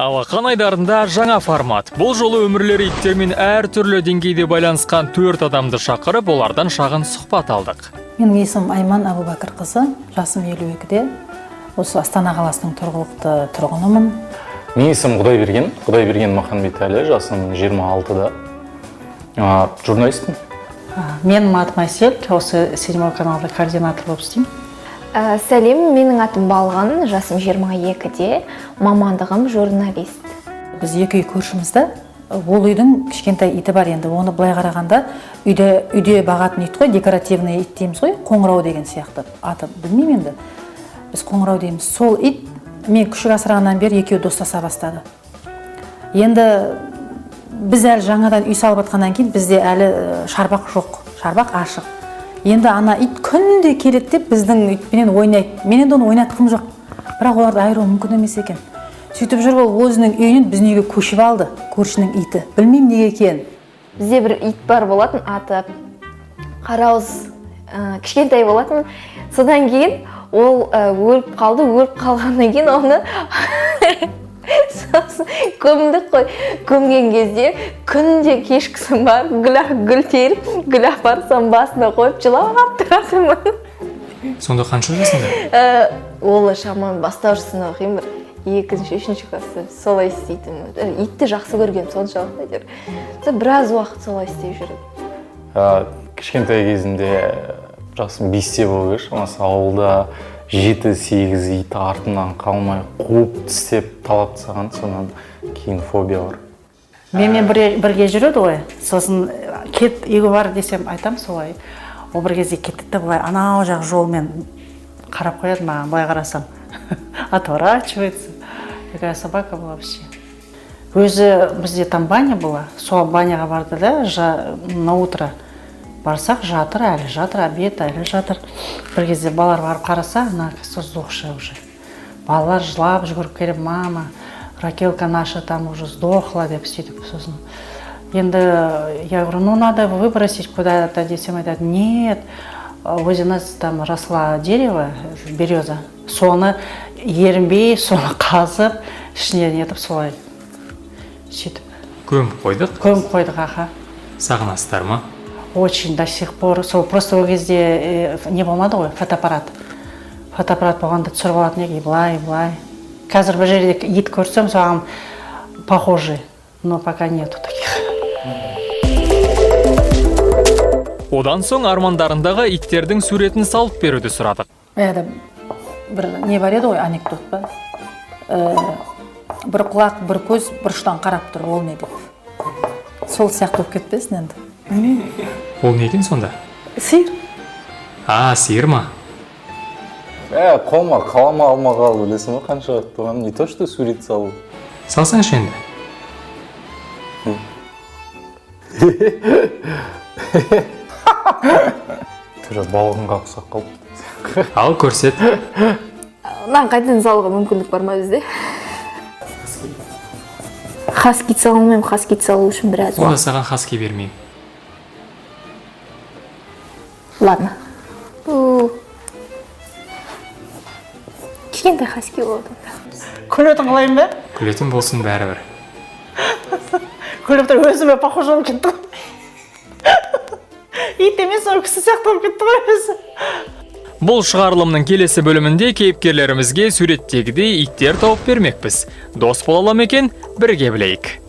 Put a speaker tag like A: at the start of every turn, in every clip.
A: Алақан айдарында жаңа формат. Бұл жолы өмірлері иттермен әртүрлі деңгейде байланысқан 4 адамды шақырып, олардан шағын сұхбат алдық.
B: Менің есімім Айман Абубәкірқызы, жасым 52-де. Осы Астана қаласының тұрғылықты тұрғынымын.
C: Менің есімім Құдайберген, Құдайберген Махамбетәлі, жасым 26-да. Журналистпін.
D: Менің атым Әсел, осы седьмой каналда координатор болып істеймін.
E: Сәлем, менің атым Балғын, жасым 22-де, мамандығым журналист.
B: Біз екі үй көршімізді, ол үйдің кішкентай иті бар енді, оны былай қарағанда үйде бағатын ит қой, декоративный ит дейміз ғой, қоңырау деген сияқты. Аты білмеймін енді. Біз қоңырау дейміз. Сол ит мен күшік асырағаннан бері екеуі достаса бастады. Енді біз әлі жаңадан үй салып жатқаннан кейін бізде әлі шарбақ жоқ, шарбақ ашық. Енді ана ит күнде келеді деп біздің итпенен ойнайды. Мен енді оны ойнатқым жоқ. Бірақ оларды айыру мүмкін емес екен. Сөйтіп жүріп ол өзінің үйінен біздің үйге көшіп алды, көршінің иті. Білмеймін неге екенін.
E: Бізде бір ит бар болатын, аты Қарауыз, кішкентай болатын. Содан кейін ол өліп қалды, өліп қалғаннан кейін оны сосын көмдік қой. Көмген кезде күнде кешкісін барып гүл теріп, гүл апарып соның басына қойып жылап тұратынмын.
A: Сонда қанша жасыңда?
E: Ол шамамен бастауыш сынып оқимын, бір екінші, үшінші класста солай істейтінмін. Итті жақсы көргенім соншалықты әйтеуір. Сол біраз уақыт солай істеп жүрдім.
C: Кішкентай кезімде жасым 5-те болу керек, шамасы ауылда 7-8 ит артынан қалмай қуып тістеп талап тастаған, содан кейін фобия бар.
D: Менімен бірге жүреді ғой, сосын кет үйге бар десем айтам солай. Ол бір кезде кетті де былай анау жақ жолмен қарап қояды маған, былай қарасам отворачивается. Такая собака была вообще. Өзі бізде там баня была, сол баняға барды да, на утро барсақ жатыр, әлі жатыр, обед әлі жатыр. Бір кезде балалар барып қараса, ана кісі сдохшая уже. Балалар жылап жүгіріп келіп, мама, Ракелка наша там уже сдохла деп сөйтіп сосын. Енді я говорю, ну надо выбросить куда-то десем, айтады, нет, возле нас там росла дерево, береза, соны ерінбей, соны қазып, ішіне нетіп солай сөйтіп.
A: Көміп қойдық?
D: Көміп қойдық, аха.
A: Сағынасыздар ма?
D: Очень до сих пор. Сол просто ол кезде не болмады ғой, фотоаппарат. Фотоаппарат болғанда түсіріп алатын едік, и былай, былай. Қазір бір жерде ит көрсем, соған похожий, но пока нету таких.
A: Одан соң армандарындағы иттердің суретін салып беруді сұрадық.
B: Баяғыда бір не бар еді ғой, анекдот па? Бір құлақ, бір көз бұрыштан қарап тұр, ол не деп. Сол сияқты болып кетпесін енді.
A: Ол не екен сонда?
B: Сиыр.
A: А, сиыр ма?
C: Қолыма қалам алмағалы білесің ба, қанша уақыт болғанын, не то что сурет салу.
A: Салсаңшы енді.
C: Түрі балғынға ұқсап қалды.
A: Ал көрсет.
E: Мынаны қайтадан салуға мүмкіндік бар ма бізде? Хаски сала алмаймын, хаски салу үшін біраз
A: Онда
E: уақыт.
A: саған хаски бермеймін.
E: Ладно. Кішкентай хаски болады онда.
D: Күлетін қылайын ба?
A: Күлетін болсын бәрібір.
D: Күліп тұр, өзіме похож болып кетті ғой. Ит емес, ол кісі сияқты болып кетті ғой өзі.
A: Бұл шығарылымның келесі бөлімінде кейіпкерлерімізге суреттегідей иттер тауып бермекпіз. Дос бола ала ма екен, бірге білейік.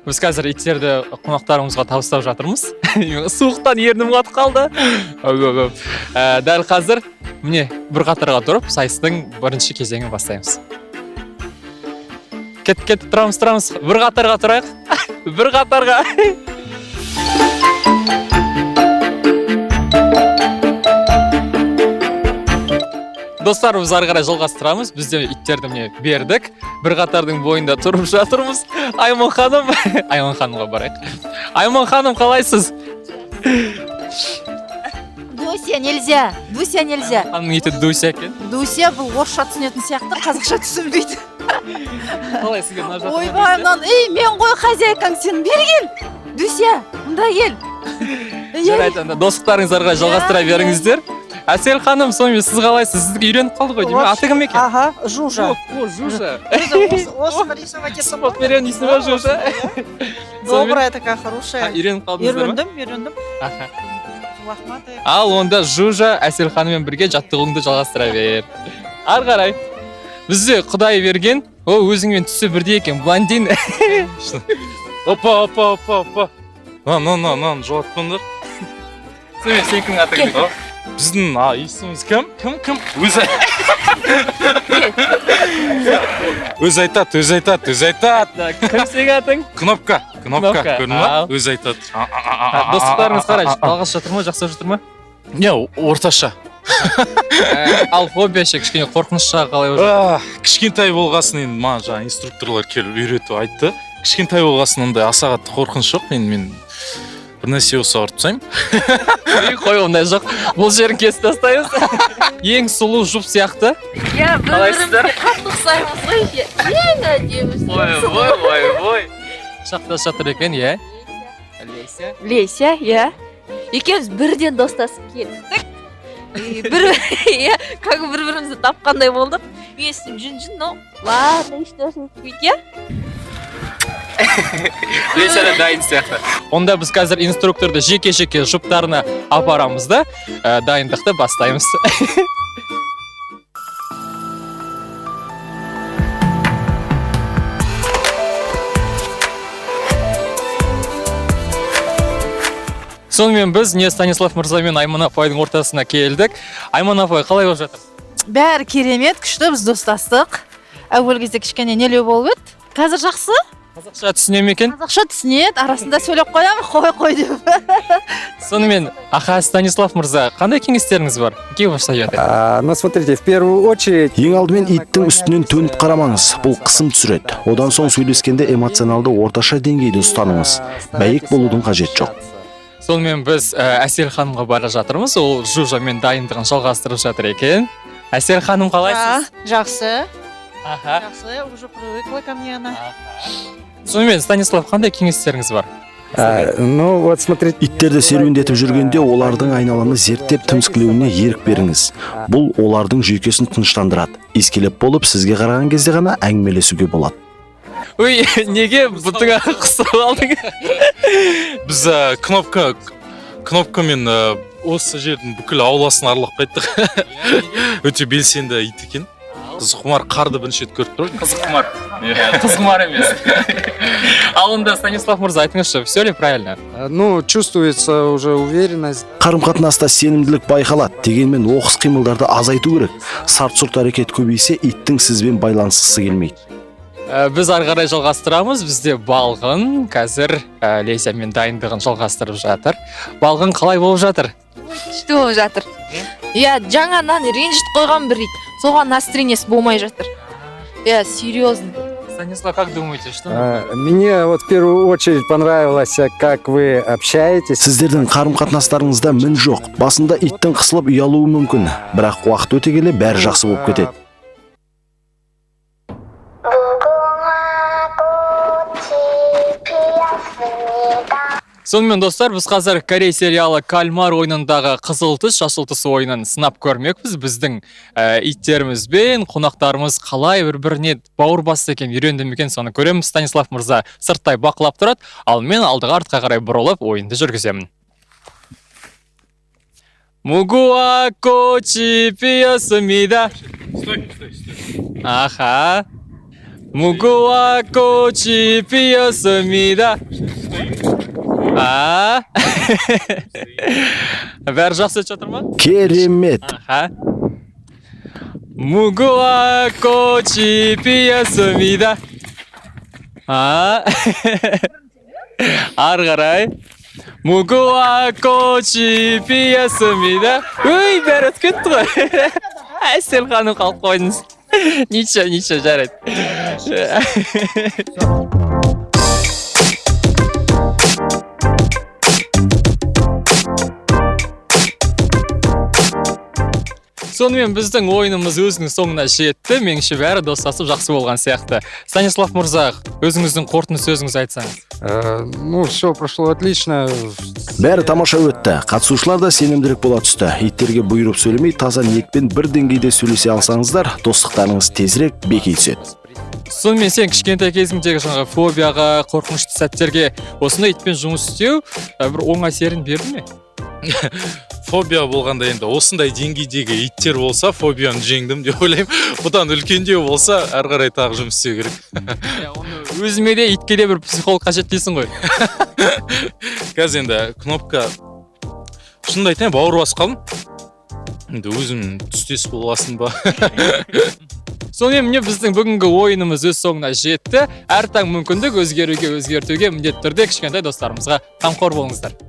A: Біз қазір иттерді қонақтарымызға табыстап жатырмыз. Суықтан ернім қатып қалды. Дәл қазір міне бір қатарға тұрып сайыстың бірінші кезеңін бастаймыз. Кет, кет, тұрамыз, тұрамыз. Бір қатарға тұрайық. Бір қатарға. Достар, біз ары қарай жалғастырамыз. Біз де иттерді міне бердік. Бір қатардың бойында тұрып жатырмыз. Айман ханым, Айман ханымға барайық. Айман ханым, қалайсыз?
F: Дуся нельзя, Дуся нельзя.
A: Ханымның иті Дуся екен.
F: Дуся бұл орысша түсінетін сияқты, қазақша түсінбейді.
A: Қалай сізге мына жақта?
F: Ойбай, мынаны, ей, мен ғой хозяйкаң, сен бері кел. Дуся, мында кел.
A: Жарайды, онда достықтарыңызды ары қарай жалғастыра беріңіздер. Әсел ханым, сонымен сіз қалайсыз? Сіздікі үйреніп қалды ғой деймін. Аты кім екен?
F: Аха, Жужа.
A: О, Жужа.
F: Осыны рисовать етсем
A: Сұхбат беремін дейсің ба, Жужа?
F: Добрая такая, хорошая.
A: Үйреніп қалдыңыздар ма?
F: Үйрендім, үйрендім.
A: Аха.
F: Лохматая.
A: Ал онда, Жужа, Әсел ханыммен бірге жаттығуыңды жалғастыра бер. Ары қарай. Бізде Құдай берген, о, өзіңмен түсі бірдей екен, блондин.
C: Опа, опа, опа, опа. На, на, на, мынаны жолатпаңдар.
A: Сонымен, сенікінің аты кім екен?
C: Біздің есіміміз кім? Кім, кім? Өзі өзі айтады, өзі айтады, өзі айтады.
A: Кім сенің атың?
C: Кнопка, кнопка,
A: Кнопка,
C: көрдің ба?
A: ал.
C: Өзі айтады.
A: Достықтарыңыз қалай? Жалғасып жатыр ма, жақсы жатыр ма?
C: Не, орташа.
A: Ал фобия ше, кішкене қорқыныш жағы қалай болып жатыр?
C: Кішкентай болғасын енді маған жаңа инструкторлар келіп үйретіп айтты. Кішкентай болғасын ондай аса қатты қорқыныш жоқ. Енді мен бір нәрсе болса ұрып тастаймын.
A: Ой, қой, ондай жоқ. Бұл жерін кесіп тастаймыз. Ең сұлу жұп сияқты.
E: Иә, бір
A: Қалайсыздар?
E: бірімізге қатты ұқсаймыз ғой. Ең әдемісі.
A: Ой, ой, ой, ой. Құшақтасып жатыр екен, иә? Леся.
E: Леся, иә. Екеуміз бірден достасып кеттік. И бір иә, как бір бірімізді тапқандай болдық. Мен үстім жүн жүн, но ладно, ешнәрсе етпейді, иә.
A: Леся да дайын сияқты. Онда біз қазір инструкторды жеке-жеке жұптарына апарамыз да, дайындықты бастаймыз. Сонымен, біз не Станислав мырза мен Айман апайдың ортасына келдік. Айман апай, қалай болып жатыр?
F: Бәрі керемет, күшті, біз достастық. Әуел кезде кішкене нелеу болып еді. Қазір жақсы.
A: Қазақша түсіне ме екен?
F: Қазақша түсінеді, арасында сөйлеп қоямын, қой, қой деп.
A: Сонымен, аха, Станислав мырза, қандай кеңестеріңіз бар? Какие ваши советы?
G: Ну, смотрите, в первую очередь.
H: Ең алдымен иттің үстінен төніп қарамаңыз, бұл қысым түсіреді. Одан соң сөйлескенде эмоционалды орташа деңгейде ұстаныңыз. Бәйек болудың қажеті жоқ.
A: Сонымен, біз Әсел ханымға бара жатырмыз. Ол Жужамен дайындығын жалғастырып жатыр екен. Әсел ханым, қалайсыз?
F: Жақсы.
A: Аха.
F: Жақсы, уже привыкла ко мне она.
A: Сонымен, Станислав, қандай кеңестеріңіз бар?
G: Ну, вот смотрите.
H: Иттерді серуендетіп жүргенде олардың айналаны зерттеп тіміскілеуіне ерік беріңіз. Бұл олардың жүйкесін тыныштандырады. Иіскелеп болып, сізге қараған кезде ғана әңгімелесуге болады.
A: Ой, неге бұтыңа қысып алдың?
C: Біз кнопкамен осы жердің бүкіл ауласын аралап қайттық. Өте белсенді ит екен. Қызыққұмар, қарды бірінші рет көріп тұр.
A: Қызыққұмар. Қызғұмар емес. Ал онда, Станислав мырза, айтыңызшы, все ли правильно?
G: Ну, чувствуется уже уверенность.
H: Қарым қатынаста сенімділік байқалады, дегенмен оқыс қимылдарды азайту керек. Сарт сұрт әрекет көбейсе, иттің сізбен байланысқысы келмейді.
A: Біз ары қарай жалғастырамыз. Бізде Балғын қазір Лесямен дайындығын жалғастырып жатыр. Балғын, қалай болып жатыр?
E: Күшті болып жатыр. Иә, жаңадан ренжітіп қойған бір ит. Соған настроениесі болмай жатыр. Иә, серьезно.
A: Станислав, как думаете, что?
G: Мне вот в первую очередь понравилось, как вы общаетесь.
H: Сіздердің қарым қатынастарыңызда мін жоқ. Басында иттің қысылып ұялуы мүмкін, бірақ уақыт өте келе бәрі жақсы болып кетеді.
I: 무궁화 꽃이 피었습니다.
A: Сонымен, достар, біз қазір корей сериалы «Кальмар ойынындағы» қызыл түс, жасыл түс ойынын сынап көрмекпіз. Біздің иттеріміз бен қонақтарымыз қалай бір біріне бауыр басты екен, үйренді ме екен, соны көреміз. Станислав мырза сырттай бақылап тұрады, ал мен алдыға, артқа қарай бұрылып ойынды жүргіземін. 무궁화 꽃이 피었습니다.
C: Стой, стой, стой.
A: Аха. 무궁화 꽃이 피었습니다. А? Бәрі жақсы өтіп жатыр ма?
H: Керемет.
A: Аха. 무궁화 꽃이 피었습니다. А? Ары қарай. 무궁화 꽃이 피었습니다. Өй, бәрі өтіп кетті ғой. Әсел ханым, қалып қойдыңыз. Ничего, ничего, жарайды. Сонымен, біздің ойынымыз өзінің соңына жетті. Меніңше, бәрі достасып, жақсы болған сияқты. Станислав мырза, өзіңіздің қорытынды сөзіңізді айтсаңыз.
G: Ну, все прошло отлично.
H: Бәрі тамаша өтті, қатысушылар да сенімдірек бола түсті. Иттерге бұйырып сөйлемей, таза ниетпен бір деңгейде сөйлесе алсаңыздар, достықтарыңыз тезірек беки түседі.
A: Сонымен, сен кішкентай кезіңдегі жаңағы фобияға, қорқынышты сәттерге осындай итпен жұмыс істеу бір оң әсерін берді ме?
C: Фобия болғанда, енді осындай деңгейдегі иттер болса, фобияны жеңдім деп ойлаймын. Бұдан үлкендеу болса, әрі қарай тағы жұмыс істеу керек.
A: Иә, оны өзіме де, итке де бір психолог қажет дейсің ғой.
C: Қазір енді Кнопка, шынымды айтайын, бауыр басып қалдым. Енді өзім түстес боласың ба.
A: Сонымен, міне, біздің бүгінгі ойынымыз өз соңына жетті. Әр таң мүмкіндік өзгеруге, өзгертуге. Міндетті түрде кішкентай достарымызға қамқор болыңыздар.